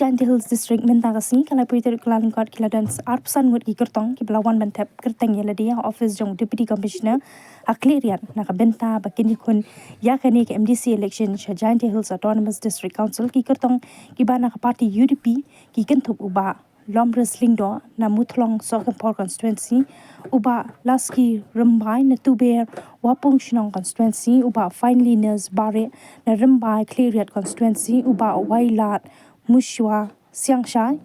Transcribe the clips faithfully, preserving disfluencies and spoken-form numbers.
Jaintia Hills District mynta ka sngi ka laiphew tarik Kyllalyngkot ki la don arphew san ngut ki kyrtong kiba la wan ban thep kyrteng ïa lade ha office jong Deputy Commissioner ha Khliehriat na ka bynta ba kin ïakhun ïa kane ka M D C election sha Jaintia Hills Autonomous District Council. Ki kyrtong kiba na ka party U D P ki kynthup u Bah Lomris Lyngdoh na Muthlong Sohkymphor constituency, u Bah Laski Rymbai na Tuber Wapung Shnong constituency, u Bah Finelyness Bareh na Rymbai Khliehriat constituency, u Bah Wailadmiki Mushwa Siangshai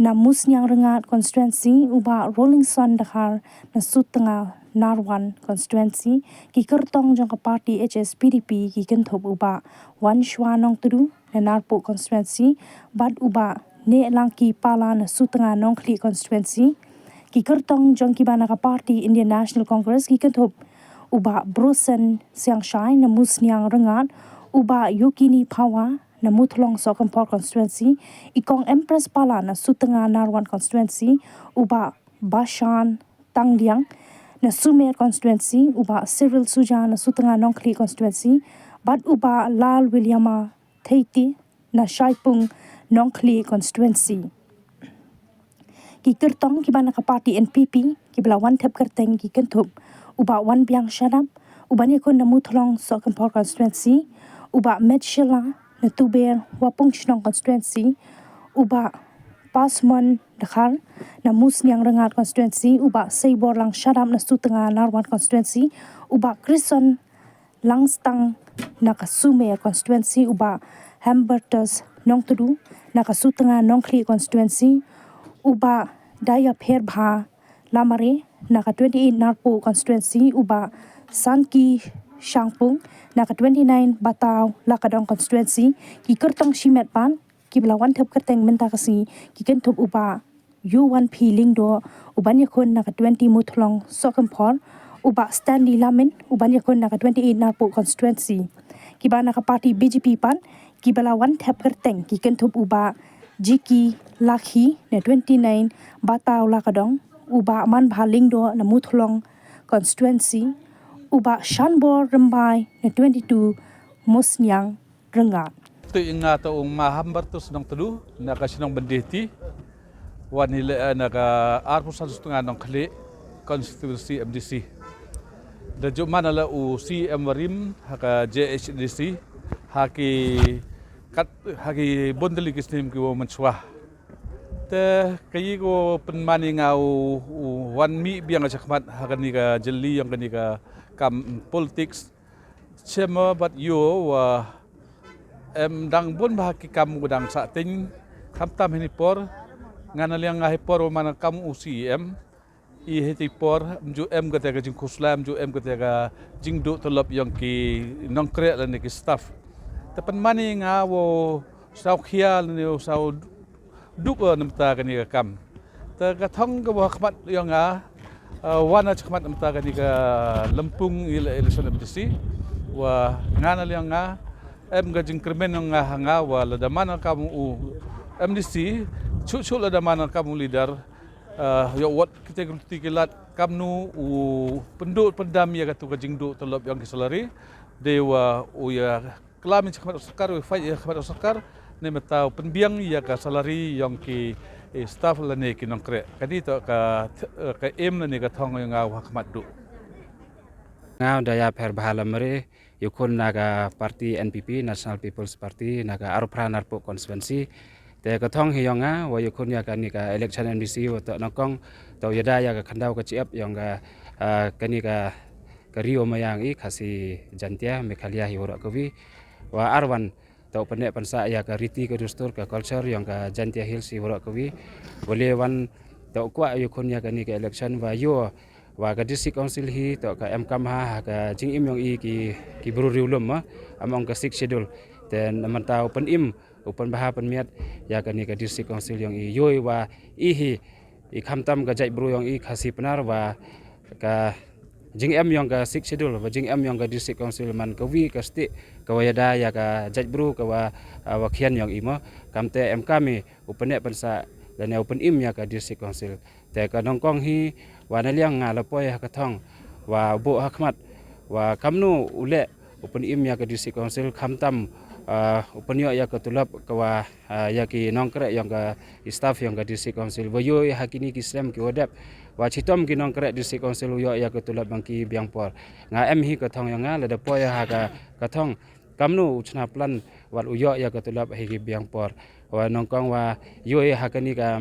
na Musniang Ryngat constituency, u Bah Rollingson Dkhar na Sutnga Narwan constituency. Ki kyrtong jong ka party H S P D P ki kynthup u Bah Wanshwa Nongtdu na Narpuh constituency bad u Bah Nehlangki Pala na Sutnga Nongkhlieh constituency. Ki kyrtong jong kiba na ka party Indian National Congress ki kynthup u Bah Brosen Siangshai na Musniang Ryngat, u Bah Yukini Phawa na Muthlong Sohkymphor constituency, i Kong Empress Pala na Sutnga Narwan constituency, u Bah Bashan Tangdiang na Sumer constituency, u Bah Cyril Suja na Sutnga Nongkhlieh constituency bad u Bah Lalwiliama Theiti na Shaipung Nongkhlieh constituency. Ki kyrtong kiba na ka party N P P kiba la wan thep kyrteng ki kynthup u Bah Wanbiang Shadap uban ïakhun na Muthlong Sohkymphor constituency, u Bah Metshela na Tuber Wapung Shnong constituency, u Bah Pasmon Dkhar na Musniang Ryngat constituency, u Bah Seiborlang Shadap na Sutnga Narwan constituency, u Bah Krison Langstang na ka Sumer constituency, u Bah Hambertus Nongtdu na ka Sutnga Nongkhlieh constituency, u Bah Dayapherbha Lamare na ka twenty-eight Narpuh constituency, u Bah Sanki Shangpung na ka twenty-nine Bataw Lakadong constituency. Ki kyrtong shimet pat kiba la wan thep kyrteng mynta ka sngi ki kynthup u Bah Yuwanphi Lyngdoh uban ïakhun na ka twenty Muthlong Sohkymphor, u Bah Stanley Lamin uban ïakhun na ka twenty-eight Narpuh constituency. Kiba na ka party B J P pat kiba la wan thep kyrteng ki kynthup u Bah Jiki Lakhi na twenty-nine Bataw Lakadong, u Bah Manbha Lyngdoh na Muthlong constituency, u Bah Shanbor Rymbai na twenty-two Musniang Ryngat. Te nga to u Bah Hambertus Nongtdu na ka shnong Byndihti, wan hi leh na ka arphew san Sutnga Nongkhlieh constituency M D C. Da jumana la u C M warim ha ka J H D C ha ki kat ha ki bun tylli ki snem kiba mynshuwa. Te kaei kaba pynmane nga u, u wan mih biang shakhmat ha kane ka jylli ïong kane ka kam politics. Shem bad ïoh wa em dang bun bha ki kam u dang sah teng. Khamtam hini por nga na liang nga hi por wa man kam u C M. I hiti por mju em kata ka jingkhuslai, mju em kata ka jingduh tulop ïong ki nongkreh lane ki staff. Te pynmane nga wow saw khia lane wow saw duk, eh, namta kane ka kam. Te ka thong kaba ha khmat ïong nga, eh, wan ha khmat namta kane ka lympung ele-, election M D C. Wa nga na liang nga em ka jingkyrmen ïong nga ha nga wa lada man kam u M D C, chuh chuh lada man kam u leader, eh, ïoh wat kita ki lad kamnu u pynduh pyndam ïa katu ka jingduh tulop ïong ki salary. Dei wa u ïa klam ïa khmat u sorkar, u fight ïa khmat u sorkar, ne meta u pynbiang ïa ka salary ïong ki, eh, staff lane ki nongkreh. Kane to ka, eh, ka aim lane ka thong ïong nga wa khmat duh. Nga u Dayapherbha Lamare, ïakhun na ka party N P P, National People's Party, na ka Arpra Narpuh constituency. Te ka thong hi ïong nga wa ïakhun ïa kane ka election M D C wa to nyngkong to ïada ïa ka khyndaw ka chiap ïong ka, ah, kane ka, ka ri u mayang i Khasi Jaintia Meghalaya hi waroh kawi. Wa ar wan to pynneh pynsah ïa ka riti ka dustur ka culture ïong ka Jaintia Hills hi waroh kawi. Wa le wan to kwah ïakhun ïa kane ka election wa ïoh wa ka District Council hi to ka em kam ha, ha ka jingim ïong i ki, ki bru riewlum ma, among ka Sixth Schedule. Te na mynta u pynim, u pynbha pynmiat ïa kane ka District Council ïong i, ïoh wa i hi i khamtam ka jaitbru ïong i Khasi Pnar wa ka jingem ïong ka Sixth Schedule, wa jingem ïong ka District Council man kawi ka state ka wa ïada ïa ka jaitbru ka wa, ah, wa khian ïong i ma. Kamte em kam i u pynneh pynsah lane u pynim ïa ka District Council. Te ka nyngkong hi wa na liang nga la poi ha ka thong wa buh ha khmat wa kamnu u leh u pynim ïa ka District Council khamtam Ah, u pynïoh ïa ka tulop ka wa, ah, ïa ki nongkreh yong ka staff yong ka District Council. Wa ïoh ha kini ki snem ki wa dep, wa chitom ki nongkreh District Council u ïoh ïa ka tulop bang ki biang por. Nga em hi ka thong yong nga, lada poi ha ka, ka thong, kamnu u chna plan wat u ïoh ïa ka tulop hi ki biang por. Wa nongkong wa ïoh ha kani ka,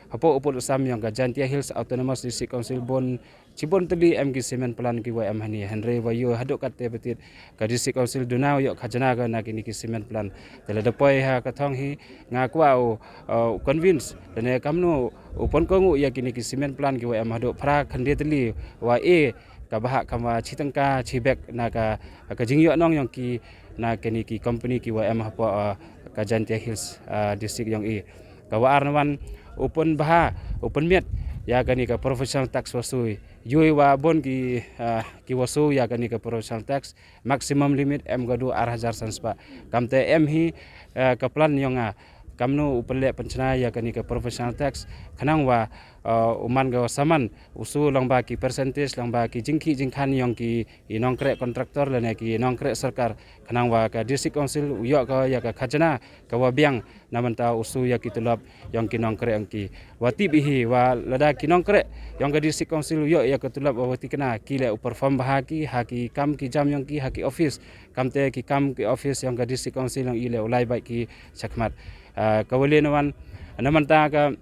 hapoh u pud u sam yong ka Jaintia Hills Autonomous District Council bun, chibun tylli em ki cement plant ki wa em hani, hynrei wa ïoh haduh katte betit ka District Council duna u ïoh khajna ka na kini ki cement plant. Te lada poi ha ka thong hi, nga kwah u, uh, u convince, lane kamnu u pynkong u ïa kini ki cement plant ki wa em haduh phra khyndai tylli, wa e ka bhah kam wa chi tyngka chi bek na ka, ka jingïoh nong yong ki na kini ki company ki wa em hapoh, uh, ka Jaintia Hills, uh, District yong i. Ka wa ar na wan u pynbha, u pynmiat ïa kani ka professional tax wa sui. Ïoh wa bun ki, ah, ki wa sui ïa kani ka professional tax, maximum limit em ka du ar hajar san spah. Kamte em hi, ah, ka plan yong nga, kamnu u pynleh pynchna ïa kani ka professional tax, khnang wa, ah, u man ka wa saman u sui lang ba ki percentage, lang ba ki jingkhih jingkhan yong ki, i nongkreh contractor lane ki nongkreh sorkar, khnang wa ka District Council u ïoh ka ïa ka khajna ka wa biang na mynta u sui ïa ki tulop yong ki nongkreh yong ki. Wa tip hi wa lada ki nongkreh yong ka District Council u ïoh ïa ka tulop wa, wa tikna, ki leh u perform bha ki ha ki kam ki jam yong ki ha ki office. Kamte ki kam ki office yong ka District Council yong i leh u lai bait ki shakhmat. Ah, ka wa le na wan, na mynta ka,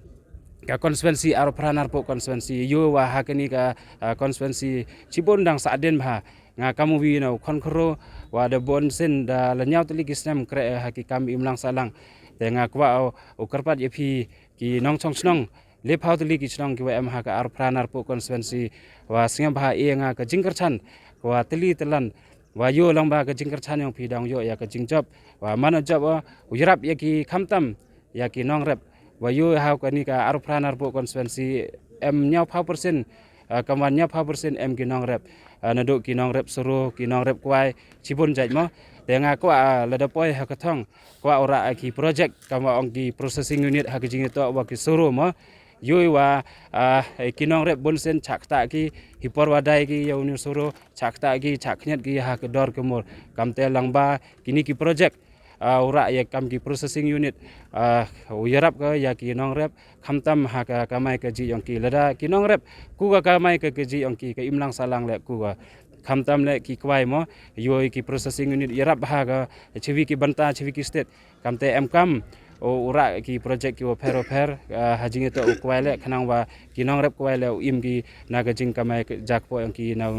ka constituency arphew phra arphew constituency, ïoh wa ha kani ka, ah, constituency chibun dang sah dien bha. Nga kam u wi na u khon khro, wa da bun sien da la ñiaw tylli ki snem kreh ha ki kam imlang sahlang. Te nga kwah u, u kyrpad ïa phi ki nongchong chnong, le phaw tylli ki chnong ki wa em ha ka arphew phra arphew constituency, wa sngewbha e nga ka jingkyrchan ka wa tylli tylan, wa ïoh lang ba ka jingkyrchan yong phi dang ïoh ïa ka jingjop, wa man u jop u, u ïarap ïa ki khamtam ïa ki nongrep. Wa ïoh ha kani ka arphew phra arphew constituency em ñiaw phaw percent, ah, kam wan ñiaw phaw percent em ki nongrep. Ah, naduh ki nongrep suru, ki nongrep kwai, chibun jait mo. Te nga kwah, ah, lada poi ha ka thong, kwah u rah, ah, ki project, kam wa ong ki processing unit ha ka jingïatoh wa ki suru mo. Ïoh wa, ah, ki nongrep bun sien chak ta ki, hi por wa dai ki ïa u ni suru, chak ta ki, chak khñiat ki ha ka dor ka mur. Kamte lang ba kini ki project, ah, u rah ïa kam ki processing unit, ah, u ïarap ka ïa ki nongrep, khamtam ha ka kamai ka ji yong ki. Lada ki nongrep ku ka kamai ka, ka ji yong ki, ka imlang sahlang le ku ka. Khamtam le ki kwai mo, ïoh ki processing unit ïarap ha ka chiwi ki bynta, chiwi ki state. Kamte em kam u, u rah ki project ki wa pher wa pher, ah, ha jingïatoh u kwai le, khnang wa ki nongrep kwai le u im ki na ka jingkamai ka jakpoh yong ki na